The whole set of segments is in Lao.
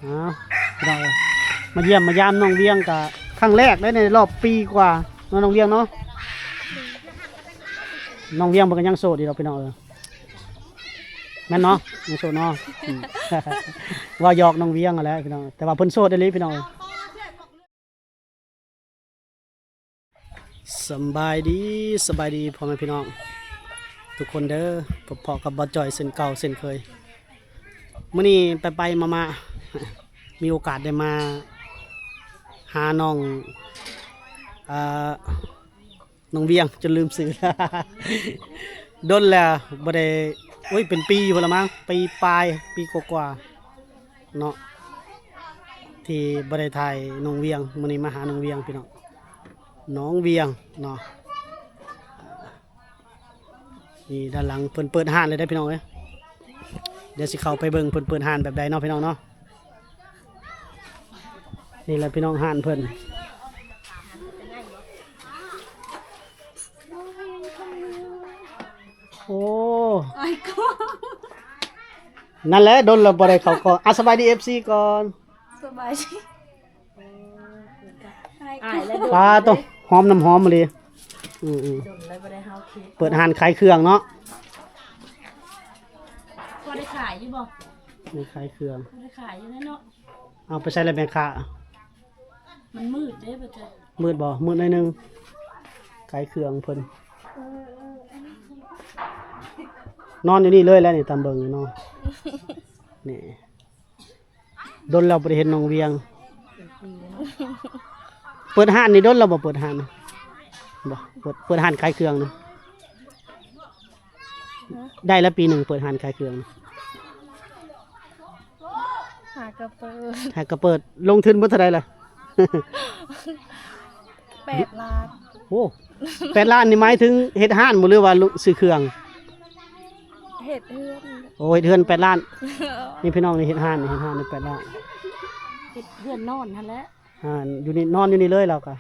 ອ້າວ ພີ່ນ້ອງເອີຍ ມາຢ້ຽມມາຢາມນ້ອງວຽງກະຄັ້ງແລກໄດ້ໃນລອບປີກວ່າເນາະ ນ້ອງວຽງເນາະ. ນ້ອງວຽງເພິ່ນກໍຍັງໂສດຢູ່ດອກ ພີ່ນ້ອງເອີຍ ແມ່ນເນາະ ຍັງໂສດເນາະ. ອືມ ເວົ້າຢອກນ້ອງວຽງຫັ້ນແຫຼະ ພີ່ນ້ອງ ແຕ່ວ່າເພິ່ນໂສດອີ່ຫຼີ ພີ່ນ້ອງເອີຍ. ສຳບາຍດີ ສະບາຍດີພໍ່ແມ່ພີ່ນ້ອງທຸກຄົນເດີ ພົບພໍ້ກັບບ່າວຈ້ອຍເຊັ່ນເກົ່າເຊັ່ນເຄີຍ. ມື້ນີ້ໄປໆມາໆ ມີໂອກາດໄດ້ມາຫານ້ອງ ເອີ ນ້ອງວຽງ ຈົນລືມຊື່ ດົນແລ້ວບໍ່ໄດ້ ໂອ້ຍ ເປັນປີພຸ້ນລະມັງ ປີປາຍ ປີກວ່າໆ ເນາະ ທີ່ບໍ່ໄດ້ຖ່າຍນ້ອງວຽງ. ມື້ນີ້ມາຫານ້ອງວຽງ ພີ່ນ້ອງ ນ້ອງວຽງເນາະ. ນີ້ດ້ານຫຼັງເພິ່ນເປີດຮ້ານເລີຍເດ້ ພີ່ນ້ອງເອີຍ. ດຽວຊິເຂົ້າໄປເບິ່ງເພິ່ນເປີດຮ້ານແບບໃດເນາະ ພີ່ນ້ອງເນາະ. ນີ້ແຫຼະ ພີ່ນ້ອງ ຮ້ານເພິ່ນ. ໂອ້ ນັ້ນແຫຼະ ດົນແລ້ວບໍ່ໄດ້ເຂົ້າກ້ອງ. ອ່ະ ສະບາຍດີ ເອັຟຊີ ກ່ອນ. ສະບາຍດີ. ອ້າຍແລະດົນ ປາໂຕ ຫອມນ້ຳຫອມອີ່ຫຼີ. ອືມໆ ດົນແລ້ວບໍ່ໄດ້ເຮົາເຄດ ເປີດຮ້ານຂາຍເຄື່ອງເນາະ. ພໍໄດ້ຂາຍຢູ່ບໍ່? ໄດ້ຂາຍເຄື່ອງ ພໍໄດ້ຂາຍຢູ່ແຫຼະເນາະ. ເອົາ ໄປໃສລະແມ່ຄ້າ? ມັນມືດເດ້ ບໍ່ເຈີ ມືດບໍ່? ມືດໜ້ອຍໜຶ່ງ ຂາຍເຄື່ອງເພິ່ນ. ນອນຢູ່ນີ້ເລີຍແຫຼະນີ້ ຕາມເບິ່ງຢູ່ເນາະ. ນີ້ ດົນແລ້ວບໍ່ໄດ້ເຫັນນ້ອງວຽງ. ເປັນປີແລ້ວ. ເປີດຮ້ານນີ້ດົນແລ້ວບໍ່? ເປີດຮ້ານ ບໍ່ ເປີດ ເປີດຮ້ານຂາຍເຄື່ອງນະ. ຮະ? ໄດ້ລະປີໜຶ່ງເປີດຮ້ານຂາຍເຄື່ອງ. ຫາກະເປີດ ຫາກະເປີດ. ລົງທຶນເບິດເທົ່າໃດລະ? ແປດລ້ານ. ໂອ້ ແປດລ້ານນີ້ໝາຍເຖິງເຮັດຮ້ານບໍ່ ຫຼືວ່າຊື້ເຄື່ອງ? ເຮັດເຮືອນ. ໂອ້ ເຮັດເຮືອນແປດລ້ານ. ນີ້ພີ່ນ້ອງ ນີ້ເຮັດຮ້ານ ນີ້ເຮັດຮ້ານນີ້ແປດລ້ານ. ເຮັດເຮືອນນອນຫັ້ນແຫຼະ. ອ່າ ຢູ່ນີ້ ນອນຢູ່ນີ້ເລີຍລາວກະ.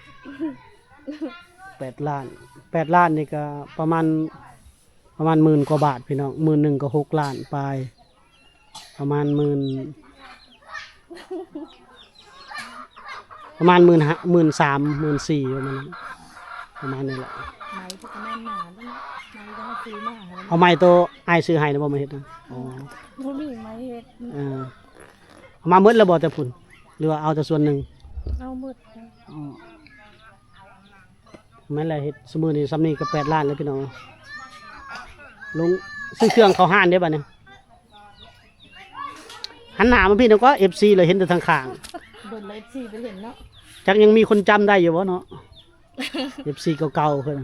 ແປດລ້ານ ແປດລ້ານນີ້ກະປະມານ ປະມານໝື່ນກວ່າບາດພີ່ນ້ອງ ໝື່ນໜຶ່ງກໍຫົກລ້ານປາຍ ປະມານໝື່ນ ປະມານໝື່ນຫ້າ ໝື່ນສາມ ໝື່ນສີ່ ປະມານນັ້ນ ປະມານນີ້ແຫຼະ. ໄມ້ພວກນັ້ນໜາເນາະ ໄມ້ກໍຊື້ມາ. ເອົາໄມ້ໂຕອ້າຍຊື້ໃຫ້ນະບໍ່ ມາເຮັດນະ? ອໍ ບໍ່ມີໄມ້ເຮັດ. ເອີ ເອົາມາໝົດແລ້ວບໍ່ແຕ່ພຸ້ນ ຫຼືວ່າເອົາແຕ່ສ່ວນໜຶ່ງ? ເອົາໝົດ. ອໍ ແມ່ນແຫຼະ ເຮັດຊຸມື້ນີ້ຊ່ຳນີ້ກໍແປດລ້ານແລ້ວພີ່ນ້ອງ. ລົງຊື້ເຄື່ອງເຂົ້າຮ້ານເດ້ບັດນີ້. ຫັນໜ້າມາພີ້ແດ່ກວ່າ ເອັຟຊີ ເລີຍເຫັນແຕ່ທາງຂ້າງ. ເບິ່ງແລ້ວ ເອັຟຊີ ໄປເຫັນເນາະ. ຈັກຍັງມີຄົນຈຳໄດ້ຢູ່ບໍ່ເນາະ? ເອັຟຊີ ເກົ່າໆ ເພິ່ນ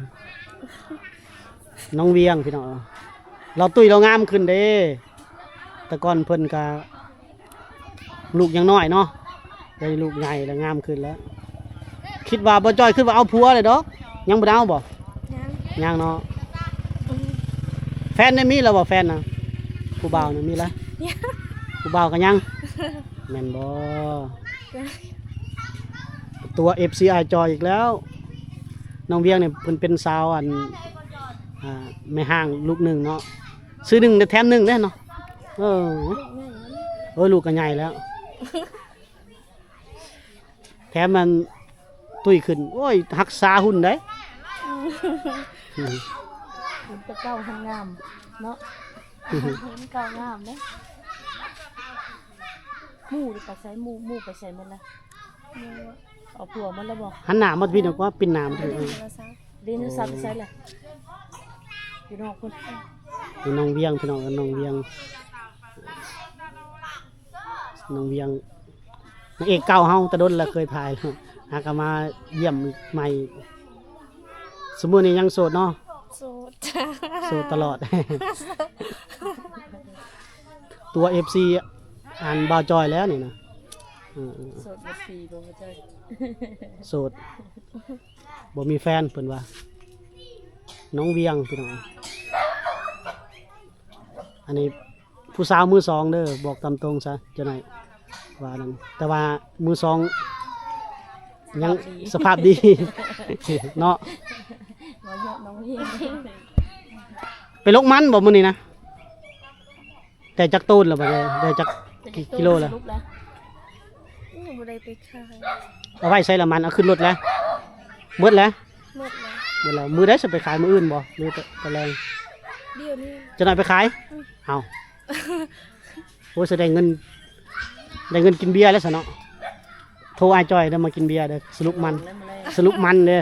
ນ້ອງວຽງພີ່ນ້ອງ. ລາວຕຸ້ຍລາວງາມຂຶ້ນເດ້. ແຕ່ກ່ອນເພິ່ນກະ ລູກຍັງນ້ອຍເນາະ ດຽວນີ້ລູກໃຫຍ່ແລ້ວ ງາມຂຶ້ນແລ້ວ. ຄິດວ່າ ບໍ່ຈ້ອຍ ຄິດວ່າເອົາຜົວແລ້ວດອກ. ຍັງບໍ່ໄດ້ເອົາບໍ່? ຍັງ ຍັງເນາະ. ອືມ ແຟນໄດ້ມີແລ້ວບໍ່? ແຟນນະ ຜູ້ບ່າວນະມີລະ? ຍັງ ຜູ້ບ່າວກໍຍັງ. ແມ່ນບໍ່? ຕົວະ ເອັຟຊີ ອ້າຍຈ່ອຍອີກແລ້ວ. ນ້ອງວຽງນີ້ເພິ່ນເປັນສາວອັນ ອ່າ ແມ່ຮ້າງລູກໜຶ່ງເນາະ. ຊື້ໜຶ່ງໄດ້ແຖມໜຶ່ງເດ້ເນາະ. ເອີ ໂອ້ຍ ລູກກໍໃຫຍ່ແລ້ວ ແຖມມັນຕຸ້ຍຂຶ້ນ. ໂອ້ຍ ຮັກສາຫຸ່ນໄດ໋. ອືມ ຫຸ່ນແຕ່ເກົ່າຫັ້ນງາມເນາະ. ຫຸ່ນເກົ່າງາມເດ້. ໝູ່ໄປໃສ? ໝູ່ ໝູ່ໄປໃສໝົດລະ? ເອົາຜົວໝົດແລ້ວບໍ່? ຫັນໜ້າມາພີ້ນະກວ່າ ປິ່ນໜ້າມາພີ້. ເອີ ໂທລະສັບ ເດ ໂທລະສັບໄປໃສລະ? ຢູ່ນອກພຸ້ນ. ນີ້ນ້ອງວຽງ ພີ່ນ້ອງ ນ້ອງວຽງ ນ້ອງວຽງ ນາງເອກເກົ່າເຮົາ ແຕ່ດົນແລ້ວເຄີຍຖ່າຍ ຫາກໍມາຢ້ຽມໃໝ່. ຊຸມື້ນີ້ຍັງໂສດເນາະ? ໂສດ ໂສດຕະຫຼອດ. ຕົວະ ເອັຟຊີ ອັນບ່າວຈ່ອຍແລ້ວນີ້ນະ. ເອີ ໂສດເບິດປີບໍ່ ບ່າວຈ່ອຍ? ໂສດ ບໍ່ມີແຟນເພິ່ນວ່າ. ນ້ອງວຽງ ພີ່ນ້ອງ ອັນນີ້ ຜູ້ສາວມືສອງເດີ ບອກຕາມຕົງຊະ ເຈົ້ານາຍວ່ານັ້ນ. ແຕ່ວ່າມືສອງຍັງສະພາບດີ ສະພາບດີເນາະ. ໄປລົກມັນບໍ່ມື້ນີ້ນະ? ໄດ້ຈັກໂຕນແລ້ວບັດນີ້? ໄດ້ຈັກກິໂລແລ້ວ? ສະຫຼຸບແລ້ວ ບໍ່ໄດ້ໄປຂາຍ. ເອົາໄວ້ໃສລະມັນ? ເອົາຂຶ້ນລົດແລ້ວ? ເບິດແລ້ວ? ໝົດແລ້ວ. ເບິດແລ້ວ. ມື້ໃດຊິໄປຂາຍ? ມື້ອື່ນບໍ່ ຫຼືຕອນແລງ? ດຽວນີ້. ຈະໜ້ອຍໄປຂາຍ? ອືມ. ເອົ້າ. ໂອ້ຍ ຊິໄດ້ເງິນ ໄດ້ເງິນກິນເບຍແລ້ວຊະເນາະ. ໂທອ້າຍຈ້ອຍເດີ ມາກິນເບຍເດີ ສະຫຼຸບມັນ ສະຫຼຸບມັນເດີ.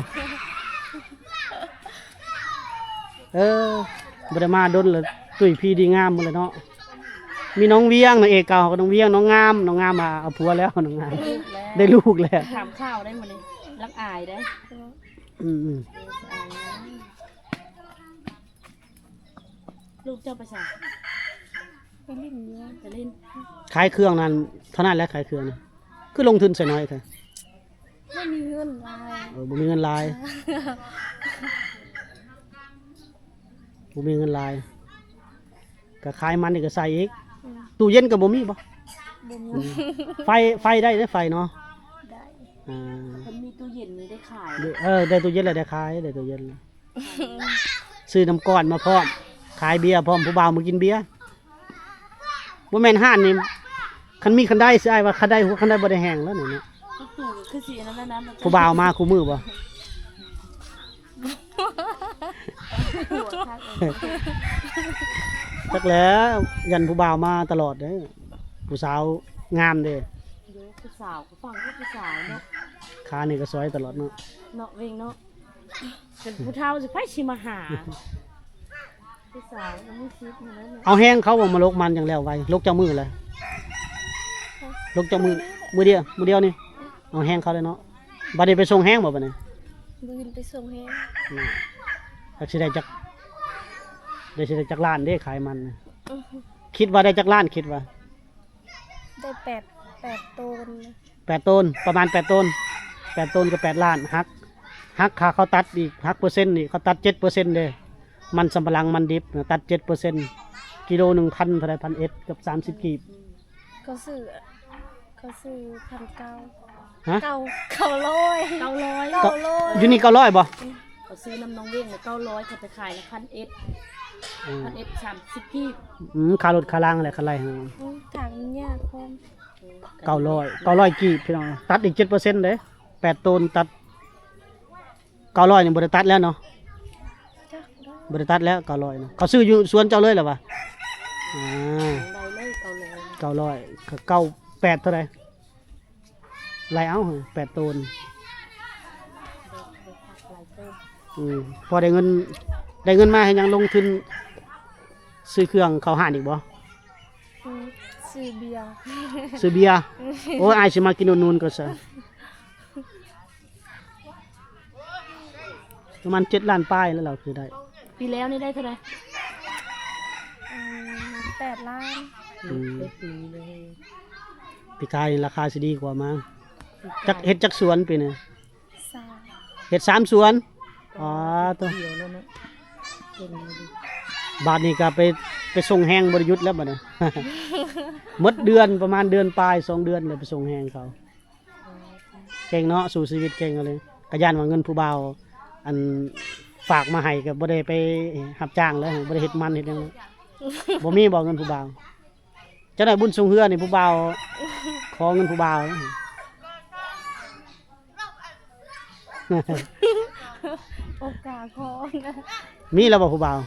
ເອີ ບໍ່ໄດ້ມາດົນລະ ຕຸ້ຍພີດີງາມໝົດລະເນາະ. ມີນ້ອງວຽງ ນາງເອກເກົ່າເຮົາ ນ້ອງວຽງ ນ້ອງງາມ ນ້ອງງາມວ່າເອົາຜົວແລ້ວ ນ້ອງງາມ ໄດ້ລູກແລ້ວ ໄດ້ລູກແລ້ວ. ຖາມຂ່າວໄດ້ມື້ນີ້ ລັກອາຍເດ້. ອືມໆ. ລູກເຈົ້າໄປໃສ? ໄປຫຼິ້ນຢູ່. ໄປຫຼິ້ນ. ຂາຍເຄື່ອງນັ້ນເທົ່ານັ້ນແຫຼະ ຂາຍເຄື່ອງນະ ຄືລົງທຶນໃສ່ໜ້ອຍແທ້? ບໍ່ມີເງິນຫຼາຍ. ເອີ ບໍ່ມີເງິນຫຼາຍ ບໍ່ມີເງິນຫຼາຍ ກໍຂາຍມັນນີ້ກໍໃສ່ອີກ. ອືມ. ຕູ້ເຢັນກໍບໍ່ມີບໍ່? ບໍ່ມີ. ອືມ. ໄຟ ໄຟໄດ້ເດ້ ໄຟເນາະ? ໄດ້. ອ່າ ຄັນມີຕູ້ເຢັນນີ້ໄດ້ຂາຍ. ເອີ ໄດ້ຕູ້ເຢັນແລ້ວໄດ້ຂາຍ ໄດ້ຕູ້ເຢັນແລ້ວ. ຊື້ນ້ຳກ້ອນມາພ້ອມ ຂາຍເບຍພ້ອມ ຜູ້ບ່າວມາກິນເບຍ. ບໍ່ແມ່ນຮ້ານນີ້ ຄັນມີຄັນໄດ ຊິອ້າຍວ່າຄັນໄດ ຫົວຄັນໄດບໍ່ໄດ້ແຮງແລ້ວນີ້ເນາະ. ກໍຄືຊິອັນນັ້ນແຫຼະນະ ຜູ້ບ່າວມາຄູ່ມື້ບໍ່? ຈັກແຫຼະ ຢ້ານຜູ້ບ່າວມາຕະຫຼອດເດ້ ຜູ້ສາວງາມເດ້. ໂດຍ ຜູ້ສາວ ຟັງຜູ້ສາວເນາະ ຂານີ້ກໍສອຍຕະຫຼອດເນາະ ເນາະເວັງເນາະ. ເປັນຜູ້ເຖົ້າຊິ ໃຜຊິມາຫາ ຜູ້ສາວຍັງມີສິດຢູ່ເລີຍ. ເອົາແຮງເຂົາບໍ່ ມາລົກມັນຈັ່ງແລ້ວໄວ ລົກຈັກມື້ແລ້ວ? ຮະ? ລົກຈັກມື້? ມື້ດຽວ ມື້ດຽວນີ້ ເອົາແຮງເຂົາເລີຍເນາະ. ບັດນີ້ໄປສົ່ງແຮງບໍ່ບັດນີ້? ມື້ອື່ນໄປສົ່ງແຮງ. ຈັກຊິໄດ້ຈັກ ໄດ້ຊິໄດ້ຈັກລ້ານເດ້ ຂາຍມັນນະ. ອືຮຶ ຄິດວ່າໄດ້ຈັກລ້ານ ຄິດວ່າ? ໄດ້ແປດ ແປດໂຕນ. ແປດໂຕນ ປະມານແປດໂຕນ ແປດໂຕນກໍແປດລ້ານ ຫັກ ຫັກຄ່າເຂົາຕັດອີກ ຫັກເປີເຊັນອີກ ເຂົາຕັດເຈັດເປີເຊັນເດ້. ມັນສຳປະຫຼັງ ມັນດິບນະ ຕັດເຈັດເປີເຊັນ ກິໂລໜຶ່ງພັນເທົ່າໃດ ພັນເອັດ ກັບສາມສິບກີບ. ເຂົາຊື້ ເຂົາຊື້ພັນເກົ້າ. ຮະ? ເກົ້າ ເກົ້າຮ້ອຍ ເກົ້າຮ້ອຍ ເກົ້າຮ້ອຍ ຢູ່ນີ້ເກົ້າຮ້ອຍບໍ່? ອືມ ເຂົາຊື້ນຳນ້ອງເວັງນະ ເກົ້າຮ້ອຍ ເຂົາໄປຂາຍນະ ພັນເອັດ ອືມ ພັນເອັດ ສາມສິບກີບ. ອືມ ຄ່າລົດຄ່າລາງແຫຼະ ຄັນໄລ່ຫາ. ອືມ ທາງມັນຍາກພ້ອມ. ເກົ້າຮ້ອຍ ເກົ້າຮ້ອຍກີບ ພີ່ນ້ອງ ຕັດອີກເຈັດເປີເຊັນເດ້. ແປດໂຕນຕັດ ເກົ້າຮ້ອຍນີ້ບໍ່ໄດ້ຕັດແລ້ວເນາະ? ຈັກ ບໍ່ໄດ້ຕັດແລ້ວ ເກົ້າຮ້ອຍນະ. ເຂົາຊື້ຢູ່ສວນເຈົ້າເລີຍລະຫວາ? ອ່າ ໄດ້ເລີຍ ເກົ້າຮ້ອຍ ເກົ້າຮ້ອຍ ເກົ້າແປດເທົ່າໃດ? ໄລ່ເອົາ ແປດໂຕນ. ອືມ ພໍໄດ້ເງິນ ໄດ້ເງິນມາເຮັດຫຍັງ ລົງທຶນຊື້ເຄື່ອງເຂົ້າຮ້ານອີກບໍ່? ອືມ ຊື້ເບຍ ຊື້ເບຍ. ໂອ້ຍ ອ້າຍຊິມາກິນອຸດໜູນກໍຊະ. ປະມານເຈັດລ້ານປາຍແລ້ວ ລາວຄືໄດ້. ປີແລ້ວນີ້ໄດ້ເທົ່າໃດ? ອືມ ແປດລ້ານ. ອືມ ເປັນປີເລີຍ. ປີກາຍລາຄາຊິດີກວ່າມາ. ຈັກ ເຮັດຈັກສວນປີນີ້? ສາມ. ເຮັດສາມສວນ. ອໍ ໂຕ ບາດນີ້ກໍໄປ ໄປສົ່ງແຮງບໍ່ໄດ້ຢຸດແລ້ວບາດນີ້. ໝົດເດືອນ ປະມານເດືອນປາຍ ສອງເດືອນແລ້ວ ໄປສົ່ງແຮງເຂົາ. ເກັ່ງເນາະ ສູ້ຊີວິດເກັ່ງເລີຍ. ກະຢ້ານວ່າເງິນຜູ້ບ່າວ ອັນ ຝາກມາໃຫ້ ກໍບໍ່ໄດ້ໄປຮັບຈ້າງແລ້ວ ບໍ່ໄດ້ເຮັດມັນເຮັດຫຍັງແລ້ວ. ບໍ່ມີບໍ່ເງິນຜູ້ບ່າວ? ຈັກໜ້ອຍບຸນຊ່ວງເຮືອນີ້ ຜູ້ບ່າວຂໍເງິນຜູ້ບ່າວ. ໂອກາຂໍນະ. ມີແລ້ວບໍ່ຜູ້ບ່າວ?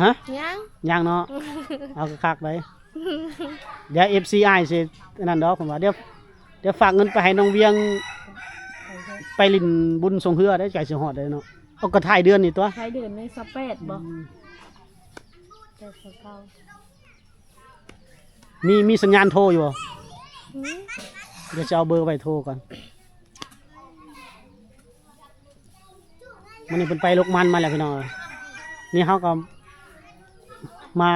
ຮະ? ຍັງ ຍັງເນາະ. ເອົາຄັກໆໄດ໋. ດຽວເອັຟຊີອ້າຍຊິອັນນັ້ນດອກ ເພິ່ນວ່າ ດຽວ ດຽວຝາກເງິນໄປໃຫ້ນ້ອງວຽງ ໄປຫຼິ້ນບຸນຊ່ວງເຮືອໄດ໋ ໃກ້ຊິຮອດໄດ໋ເນາະ. ເອົາ ກໍທ້າຍເດືອນນີ້ຕົວະ ທ້າຍເດືອນນີ້ ຊາວແປດບໍ່? ອືມ ແປດຊາວເກົ້າ. ມີ ມີສັນຍານໂທຢູ່ບໍ່? ອືມ ດຽວຊິເອົາເບີໄວ້ໂທກ່ອນ. ມື້ນີ້ເພິ່ນໄປລົກມັນມາແລ້ວພີ່ນ້ອງເອີຍ. ນີ້ເຮົາກໍມາ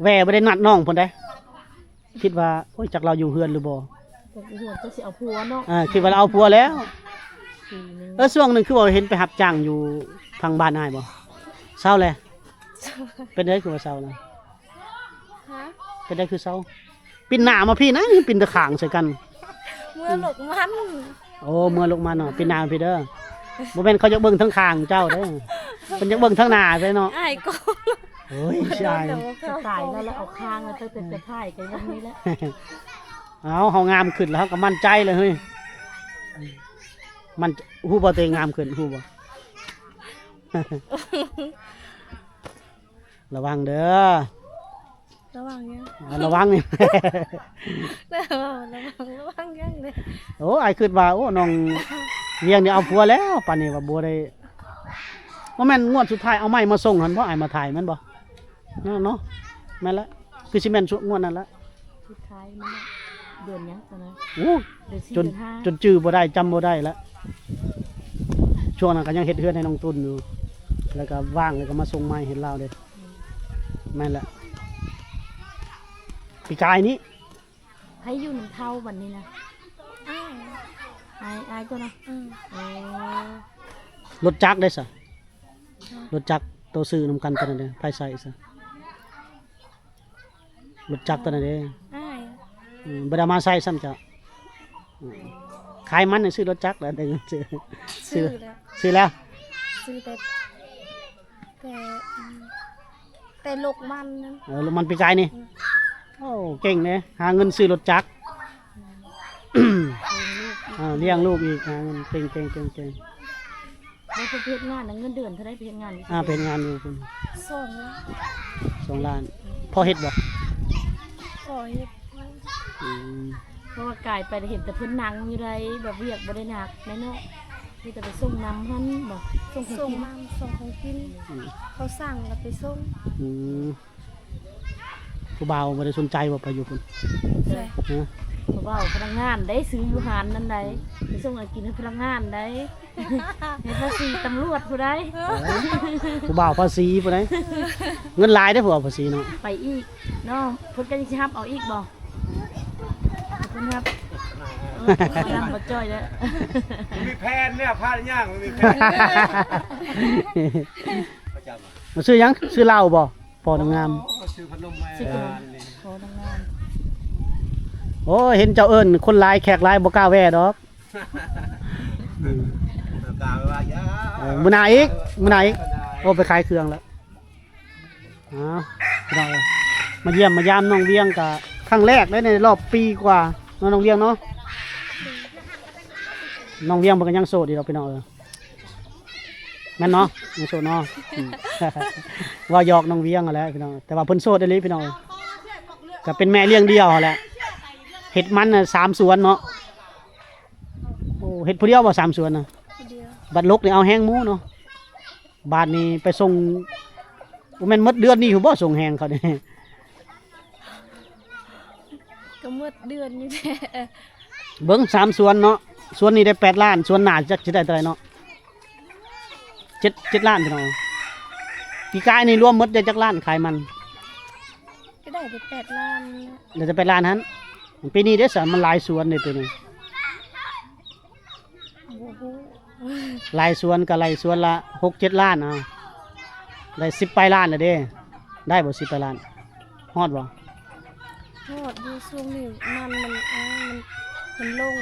ແວ່ ບໍ່ໄດ້ນັດນ້ອງເພິ່ນໃດ໋ ຄິດວ່າ ໂອ້ຍ ຈັກລາວຢູ່ເຮືອນຫຼືບໍ່ ຈັກຢູ່ເຮືອນ ຈັກຊິເອົາຜົວເນາະ. ເອີ ຄິດວ່າລາວເອົາຜົວແລ້ວ. ເອີ ຊ່ວງໜຶ່ງຄືວ່າເຫັນໄປຮັບຈ້າງຢູ່ທາງບ້ານອ້າຍບໍ່? ເຊົາແລ້ວ. ເປັນໃດຄືວ່າເຊົານະ? ຮະ? ເປັນໃດຄືເຊົາ? ປິ່ນໜ້າມາພີ້ນະ ປິ່ນຕາຂ້າງໃສ່ກັນ. ເມືອລົກມັນ. ໂອ້ ເມືອລົກມັນເນາະ. ປິ່ນໜ້າມາພີ້ເດີ. ບໍ່ແມ່ນເຂົາຢາກເບິ່ງທາງຂ້າງເຈົ້າເດີ. ເພິ່ນຢາກເບິ່ງທາງໜ້າໃສ່ເນາະ. ອາຍກໍ. ໂອ້ຍ ຊິອາຍ. ຕາຍແລ້ວ ແລ້ວເອົາຂ້າງແລ້ວ ຕັ້ງແຕ່ຈະຖ່າຍກໍຍັງມີແຫຼະ. ເອົາ ເຮົາງາມຂຶ້ນແລ້ວ ເຮົາກໍໝັ້ນໃຈເລີຍເຮີ້ຍ. ມັນ ຮູ້ບໍ່ ຕົວເອງງາມຂຶ້ນ ຮູ້ບໍ່? ລະວັງເດີ. ລະວັງຫຍັງ? ອາ ລະວັງນີ້ ລະວັງ ລະວັງ ລະວັງຫຍັງເດ້? ໂອ້ ອ້າຍຄິດວ່າ ໂອ້ ນ້ອງວຽງນີ້ເອົາຜົວແລ້ວ ປານນີ້ວ່າບໍ່ໄດ້. ບໍ່ແມ່ນງວດສຸດທ້າຍເອົາໄມ້ມາສົ່ງຫັ້ນບໍ່? ອ້າຍມາຖ່າຍແມ່ນບໍ່? ເນາະ ເນາະ ແມ່ນລະ ຄືຊິແມ່ນງວດນັ້ນລະ. ສຸດທ້າຍມັນເດືອນຫຍັງຕອນນັ້ນ? ໂອ້ ເດືອນສີ່ ຈົນ ເດືອນຫ້າ ຈົນຈື່ບໍ່ໄດ້ ຈຳບໍ່ໄດ້ລະ. ຊ່ວງນັ້ນກໍຍັງເຮັດເຮືອນໃຫ້ນ້ອງຕຸນຢູ່ ແລ້ວກໍວ່າງ ແລ້ວກໍມາສົ່ງໄມ້ໃຫ້ລາວເດ້. ອືມ ແມ່ນລະ ປີກາຍນີ້. ໃຜຢູ່ນຳເຖົ້າບັດນີ້ນະ? ອ້າຍ ອ້າຍ ອ້າຍຕົວະ? ອືມ ອໍ ລົດຈັກເດ້ຊະ? ຮະ? ລົດຈັກໂຕຊື້ນຳກັນຕົວນັ້ນເດ້ ໃຜໃຊ້ຊະ? ລົດຈັກຕົວນັ້ນເດ້ ອ້າຍ. ອືມ ບໍ່ໄດ້ເອົາມາໃຊ້ຊ້ຳເຈົ້າ. ອືມ ຂາຍມັນ ຊື້ລົດຈັກແລ້ວ ໄດ້ເງິນຊື້ ຊື້ ຊື້ແລ້ວ ຊື້ແລ້ວ ຊື້ແຕ່ ແຕ່ ແຕ່ລົກມັນນັ້ນ. ເອີ ລົກມັນປີກາຍນີ້. ອືມ ໂອ້ ເກັ່ງເດ້ ຫາເງິນຊື້ລົດຈັກ. ອືມ ອ່າ ລ້ຽງລູກອີກ ຫາເງິນ ເກັ່ງໆໆໆ. ແລ້ວເພິ່ນເຮັດງານນະ ເງິນເດືອນເທົ່າໃດ? ເຮັດງານຢູ່ ອ່າ ເຮັດງານຢູ່ພຸ້ນ ສອງລ້ານ ສອງລ້ານ. ພໍເຮັດບໍ່? ພໍເຮັດ. ອືມ ເພາະວ່າກາຍໄປເຫັນແຕ່ເພິ່ນນັ່ງຢູ່ໃດ ແບບວຽກບໍ່ໄດ້ໜັກແນ່ເນາະ ມີແຕ່ໄປສົ່ງນຳຫັ້ນບໍ່? ສົ່ງຂອງກິນ ສົ່ງນຳ ສົ່ງຂອງກິນ. ອືມ ເຂົາສັ່ງແລ້ວໄປສົ່ງ. ອືມ ຜູ້ບ່າວບໍ່ໄດ້ສົນໃຈບໍ່ ໄປຢູ່ພຸ້ນ? ໃສ? ຮະ? ຜູ້ບ່າວພະນັກງານໄດ໋ ຊື້ຢູ່ຮ້ານນັ້ນໄດ໋ ໄປສົ່ງໃຫ້ກິນໃຫ້ພະນັກງານໄດ໋ ໃຫ້ພາສີຕຳຫຼວດຜູ້ໃດ. ເອີ ຜູ້ບ່າວພາສີຜູ້ໃດ ເງິນຫຼາຍເດ້ຜູ້ບ່າວພາສີເນາະ. ໄປອີກເນາະ ເພິ່ນກໍຍັງຊິຮັບເອົາອີກບໍ່? ເພິ່ນຮັບ ເອີ ນຳບໍ່ຈ່ອຍເດີ້. ມີແຜນແລ້ວ ພາຍ່າງ ມີແຜນ. ມາຊື້ຫຍັງ? ຊື້ເຫຼົ້າບໍ່? ພໍນາງງາມ ຊື້ຂະໜົມໃຫ້ຫຼານນີ້. ພໍນາງງາມ ໂອ້ຍ ເຫັນເຈົ້າເອີ້ນຄົນຫຼາຍ ແຂກຫຼາຍ ບໍ່ກ້າແວ່ດອກ. ອືມ ບໍ່ກ້າແວ່ ເອີ ມື້ໜ້າອີກ ມື້ໜ້າອີກ. ໂອ້ ໄປຂາຍເຄື່ອງແລ້ວ. ອ້າວ ພີ່ນ້ອງເອີຍ ມາຢ້ຽມມາຢາມນ້ອງວຽງກະຄັ້ງແລກເດ້ ໃນຮອບປີກວ່າເນາະ ນ້ອງວຽງເນາະ. ນ້ອງວຽງເພິ່ນກໍຍັງໂສດຢູ່ດອກ ພີ່ນ້ອງເອີຍ. ແມ່ນເນາະ ຍັງໂສດເນາະ. ອືມ ເວົ້າຢອກນ້ອງວຽງຫັ້ນແຫຼະພີ່ນ້ອງ ແຕ່ວ່າເພິ່ນໂສດອີ່ຫຼີພີ່ນ້ອງເອີຍ. ກໍເປັນແມ່ລ້ຽງດ່ຽວຫັ້ນແຫຼະ ເຮັດມັນນະສາມສວນເນາະ. ໂອ້ ເຮັດຜູ້ດຽວບໍ່ສາມສວນນະ? ຜູ້ດຽວ. ບັດລົກນີ້ເອົາແຮງໝູ່ເນາະ. ບາດນີ້ໄປສົ່ງ ບໍ່ແມ່ນໝົດເດືອນນີ້ພຸ້ນບໍ່ ສົ່ງແຮງເຂົານີ້? ກໍໝົດເດືອນຢູ່ແທ້. ເບິ່ງສາມສວນເນາະ ສວນນີ້ໄດ້ແປດລ້ານ ສວນໜ້າຈັກຊິໄດ້ເທົ່າໃດເນາະ. ເຈັດ ເຈັດລ້ານພີ່ນ້ອງ. ປີກາຍນີ້ລວມໝົດໄດ້ຈັກລ້ານຂາຍມັນ? ກໍໄດ້ແຕ່ແປດລ້ານ. ໄດ້ແຕ່ແປດລ້ານຫັ້ນ. ປີນີ້ເດ້ຊະ ມັນຫຼາຍສວນເດ້ປີນີ້. ບໍ່ຮູ້. ຫຼາຍສວນກໍໄລ່ສວນລະຫົກເຈັດລ້ານ ເອົາ ໄດ້ສິບປາຍລ້ານແລ້ວເດ້. ໄດ້ບໍ່ສິບປາຍລ້ານ? ຮອດບໍ່? ຮອດຢູ່. ຊ່ວງນີ້ມັນ ມັນ ມັນລົງ.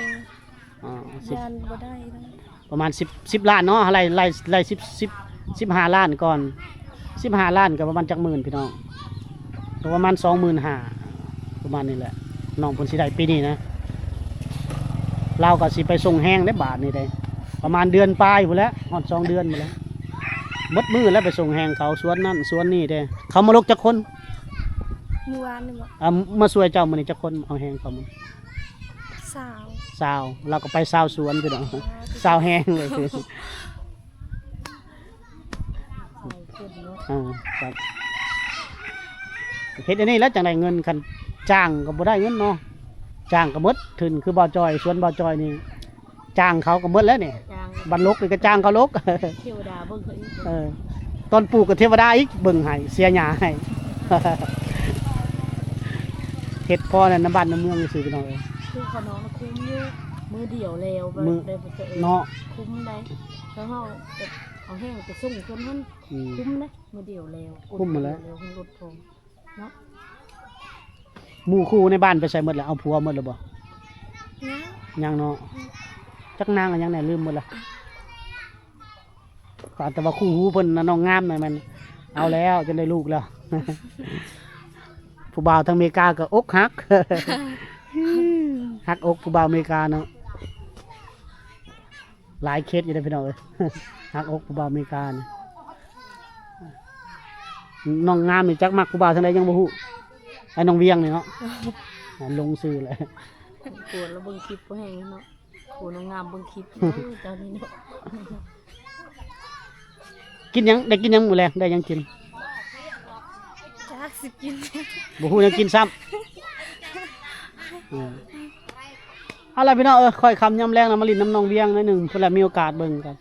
ອໍ ສິບ ຢ້ານບໍ່ໄດ້ນະ. ປະມານສິບ ສິບລ້ານເນາະ ໄລ່ ໄລ່ ໄລ່ສິບ ສິບ ສິບຫ້າລ້ານກ່ອນ. ສິບຫ້າລ້ານກໍປະມານຈັກໝື່ນພີ່ນ້ອງ? ກໍປະມານສອງໝື່ນຫ້າ ປະມານນີ້ແຫຼະ ນ້ອງເພິ່ນຊິໄດ້ປີນີ້ນະ. ລາວກໍຊິໄປສົ່ງແຮງເດ້ບາດນີ້ເດ້ ປະມານເດືອນປາຍພຸ້ນແຫຼະ ຮອດສອງເດືອນພຸ້ນແຫຼະ. ໝົດມື້ແລ້ວໄປສົ່ງແຮງເຂົາສວນນັ້ນສວນນີ້ເດ້. ເຂົາມາລົກຈັກຄົນ? ມື້ວານນີ້ບໍ? ອ່າ ມາຊ່ວຍເຈົ້າມື້ນີ້ຈັກຄົນ ເອົາແຮງເຂົາມື້? ຊາວ ຊາວ. ລາວກໍໄປຊາວສວນພີ່ນ້ອງ ຊາວແຮງເລີຍ. ອ່າ ເຮັດອັນນີ້ແລ້ວຈັ່ງໄດ້ເງິນ. ຄັນຈ້າງກໍບໍ່ໄດ້ເງິນເນາະ ຈ້າງກໍໝົດທຶນ. ຄືບ່າວຈ່ອຍ ສວນບ່າວຈ່ອຍນີ້ ຈ້າງເຂົາກໍໝົດແລ້ວນີ້. ຈ້າງ ບັດລົກນີ້ກໍຈ້າງເຂົາລົກ ເທວະດາເບິ່ງເຂົາອີກ. ເອີ ຕອນປູກກໍເທວະດາອີກເບິ່ງໃຫ້ ເສຍຫຍ້າໃຫ້. ເຮັດພໍນັ້ນນຳບ້ານນຳເມືອງຊື່ພີ່ນ້ອງເອີຍ. ຄືຂະນ້ອງນະຄຸ້ມຢູ່ ມື້ດຽວແລ້ວ ມື້ ແບບ ເນາະ ຄຸ້ມໄດ໋. ແລ້ວເຮົາແບບເອົາແຮງໄປສົ່ງຄົນຫັ້ນ ອືມ ຄຸ້ມເດ້. ມື້ດຽວແລ້ວ ຄຸ້ມແລ້ວ ລົດພໍເນາະ. ໝູ່ຄູ່ໃນບ້ານໄປໃສໝົດແລ້ວ? ເອົາຜົວໝົດແລ້ວບໍ່? ຍັງ ຍັງເນາະ. ອືມ ຈັກນາງລະຍັງແດ່ ລືມໝົດລະ. ກໍອາດຈະວ່າຄູ່ຫູເພິ່ນນະ ນ້ອງງາມນະ ແມ່ນເອົາແລ້ວ ຈົນໄດ້ລູກແລ້ວ. ຜູ້ບ່າວທາງເມກາກໍອົກຫັກ. ຮັກອົກຜູ້ບ່າວອາເມລິກາເນາະ ຫຼາຍເຄສຢູ່ເດ້ພີ່ນ້ອງເອີຍ ຮັກອົກຜູ້ບ່າວອາເມລິການີ້. ນ້ອງງາມນີ້ຈັກມັກຜູ້ບ່າວທາງໃດຍັງບໍ່ຮູ້ ໄອ້ນ້ອງວຽງນີ້ເນາະ ລົງຊື່ແລ້ວ. ໂກນແລ້ວເບິ່ງຄລິບບໍ່ແຮງເນາະ ໂກນນ້ອງງາມເບິ່ງຄລິບເນາະ ເຈົ້ານີ້ເນາະ. ກິນຫຍັງ ໄດ້ກິນຫຍັງມື້ແລງ ໄດ້ຫຍັງກິນ? ຈັກຊິກິນ ບໍ່ຮູ້ແນວກິນຊ້ຳ. ເອີ ເອົາລະພີ່ນ້ອງເອີຍ ຄ່ອຍຄ່ຳຍາມແລງນະ ມາຫຼິ້ນນຳນ້ອງວຽງໜ້ອຍໜຶ່ງ ເພື່ອມີໂອກາດເບິ່ງກັນ.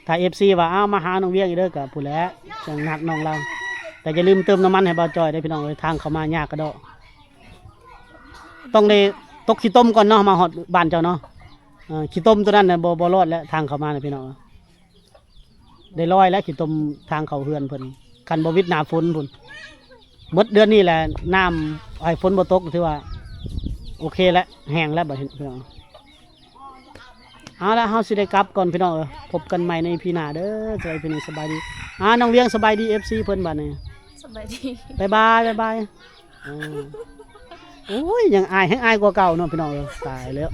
ຖ້າເອັຟຊີວ່າ ອ້າວ ມາຫານ້ອງວຽງອີກເດີ ກໍພຸ້ນແຫຼະ ຈັ່ງນັດນ້ອງລາວ. ແຕ່ຢ່າລືມເຕີມນ້ຳມັນໃຫ້ບ່າວຈ່ອຍເດີພີ່ນ້ອງເອີຍ ທາງເຂົ້າມາຍາກກະເດາະ ຕ້ອງໄດ້ຕົກຂີ້ຕົມກ່ອນເນາະ ມາຮອດບ້ານເຈົ້າເນາະ. ເອີ ຂີ້ຕົມໂຕນັ້ນນະ ບໍ່ ບໍ່ລອດແລ້ວ ທາງເຂົ້າມານະພີ່ນ້ອງ ໄດ້ລອຍແລ້ວ ຂີ້ຕົມທາງເຂົ້າເຮືອນເພິ່ນ ຄັນບໍ່ວິດໜ້າຝົນພຸ້ນ. ໝົດເດືອນນີ້ແຫຼະ ນ້ຳ ໃຫ້ຝົນບໍ່ຕົກ ຖືວ່າໂອເຄແລ້ວ ແຫ້ງແລ້ວ ບາດນີ້ພີ່ນ້ອງ. ເອົາລະ ເຮົາຊິໄດ້ກັບກ່ອນພີ່ນ້ອງເອີຍ ພົບກັນໃໝ່ໃນອີພີໜ້າເດີ. ສະບາຍດີ ສະບາຍດີ. ອ່າ ນ້ອງວຽງ ສະບາຍດີເອັຟຊີເພິ່ນບາດນີ້ ສະບາຍດີ ບາຍບາຍ ບາຍບາຍ. ເອີ ໂອ້ຍ ຍັງອາຍ ແຮງອາຍກວ່າເກົ່າເນາະພີ່ນ້ອງເອີຍ ຕາຍແລ້ວ.